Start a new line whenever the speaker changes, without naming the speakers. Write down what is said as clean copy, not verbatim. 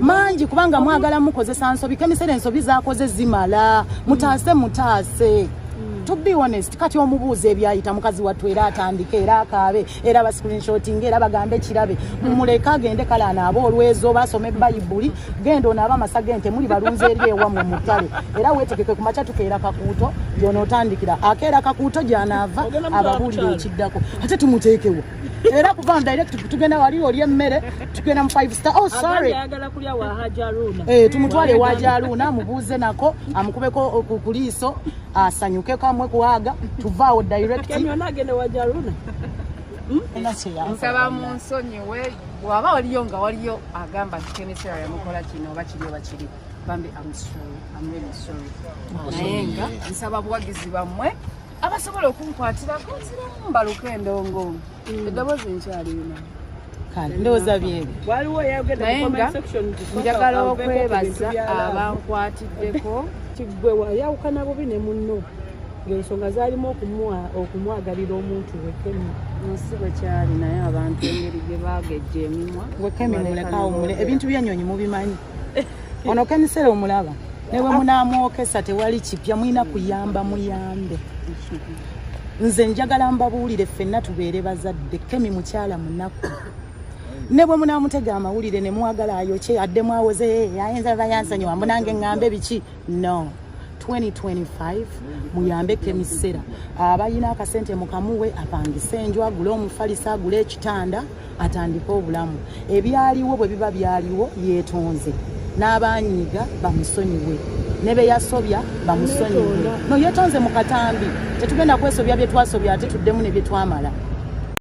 Mangi, kubanga mwagala mukozesa nsobi. Kemi Sera ensobi zakoze zimala. Mutaase, mutaase. To be honest, kati omubuuza ebyayita mukazi wattu, era atandike, era akaabe, era ba screenshoting, era bagambe kirabe. Mumuleke agende, kale anaabe olwezo oba asome Bayibuli. Genda onaaba amasa gente muli balunzi eri ewammwe mu ttale, era weetegeke ku makya tukeera Kakuuto gyonootandikira. Akeera Kakuuto gy'anaava ababuulire ekiddako, ate tumuteekewo. Era kuva direct tugenda wali oli emmere, tugenda mu five star. Oh, sorry.
Ayagala kulya wa Hajaruna.
Eh, tumutwale ewa Jaluna, amubuuze nako, amukubeko ku liiso, asanyukeko, amwe kuwaga, tuvaawo direct.
Kemi onagenda wa Jaruna?
Nsaba munsonyiwe bw'aba waliyo nga waliyo agamba nti Kemi Sera yamukola kino oba kiri oba kiri. Bambi, I'm sorry, I'm really sorry, naye nga nsaba buwagizi bammwe abasobola okunkwatirako nziramu mbaluka endongo, eddoboozi nkyalina.
Kale ndowooza byebyo.
Waliwo eyayogedde
Naye
mu
nga
comment section nti sooka
njagala
aveeko ku bintu
okwebaza
bya love.
abankwatiddeko.
Nti gwe wayawukana bubi ne munno ng'ensonga zaalimu okumwagalira omuntu we Kemi.
Nsi bwe kyali, naye abantu engeri gye bagejja emimwa.
Gwe Kemi,
baleka
mulekaawo
ne
mule
boogera.
Ebintu byennyonyi mubimanyi. Ono Kemi Sera omulaba, ne bwe munaamwokesa tewali kipya. Mulina kuyamba, muyambe. Nze njagala mbabuulire, ffenna tubeere bazadde. Kemi mukyala munaku. Ne bwe munaamutega amawulire ne mwagala ayokye addemu awoze, "Eh, ayinza bayansonyiwa, munange ŋŋambe biki?" No, 2025 muyambe Kemi Sera. Abalina akasente mukamuwe apangise enju, agule omufalisa, agule ekitanda, atandike obulamu. Ebyaliwo bwe biba byaliwo, yeetonze n'abanyiiga bamusonyiwe, ne be yasobya bamusonyiwe. No, yeetonze mu katambi. Tetugenda kwesobya bye twasobya ate tuddemu ne bye twamala.